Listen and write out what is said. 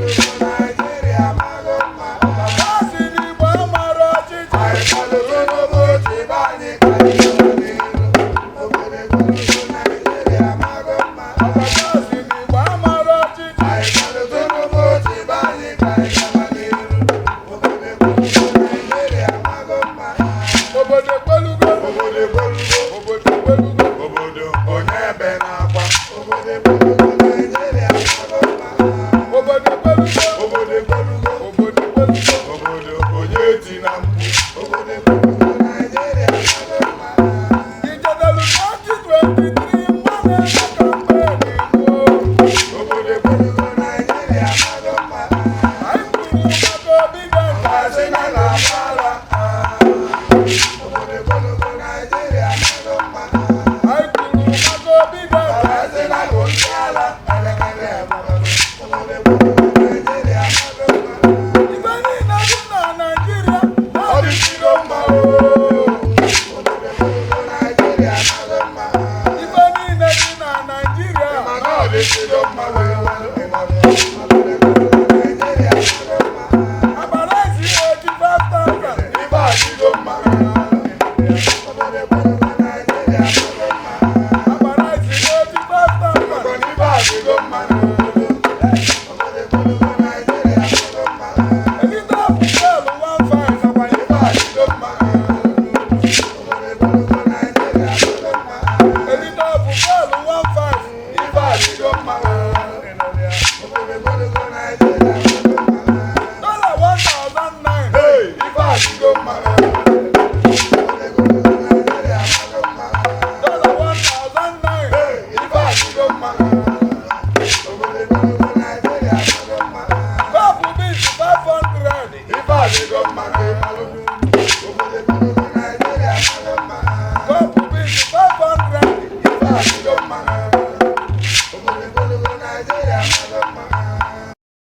Naijiria amago mma. Ha si n'Igbo amara ọchịchị. Anyị kwado Tinubu chịba anyị ka anyị gawa n'iru. Obodo ekwelugo Naijiria amago mma. Ha si n'Igbo amara ọchịchị. Anyị kwado Tinubu chịba anyị ka anyị gawa n'iru. Obodo ekwelugo Naijiria amago mma. Obodo ekwelugo. Obodo ekwelugo. Obodo ekwelugo. Obodo onye ebe na-akwa. Obodo ekwelugo Naijiria amago mma. Obodo ekwelugo. Obodo ekwelugo. Obodo ekwelugo. Obodo onye ti na mkpu. Obodo ekwelugo Naijiria amago mma. Ijedelu 2023 mmanụ eme campaign Igbo. Obodo ekwelugo Naijiria amago mma. Anyị kwuru maka Obi Gọọmenti. Asị na na-agba ala. Obodo ekwelugo Naijiria amago mma. Anyị kwuru maka Obi Gọọmenti. Asị na bụ ndị ala. Elekere amago. Obodo ekwelugo Naijiria amago mma. Ife niile dị na Naịjirịa. Ọ dịzigo mma oo. Obodo ekwelugo Naijiria amago mma. Ife niile dị na Naịjirịa. Mana ọ dịzigo mma wee walụ ịmalụ. Obodo ekwelugo Naijiria amago mma. Akpara isi 85,000. Ife adịgo mma. Obodo ekwelugo Naijiria amago mma. Akpara isi 85,000. Maka na ife adịgo mma n'obodo. Obodo ekwelugo Naijiria amago mma. Elite fuel 15. Nakwa ife adịgo mma. Obodo ekwelugo Naijiria amago mma. Elite fuel 15. Ife adịgo mma. Obodo ekwelugo Naijiria amago mma. Dollar 1,009. Hey, ife adịgo mma. Obodo ekwelugo Naijiria amago mma. Dollar 1,009. Hey, ife adịgo mma. Obodo ekwelugo Naijiria amago mma. Cup beans 500. Ife adịgo mma ka ịmalụ.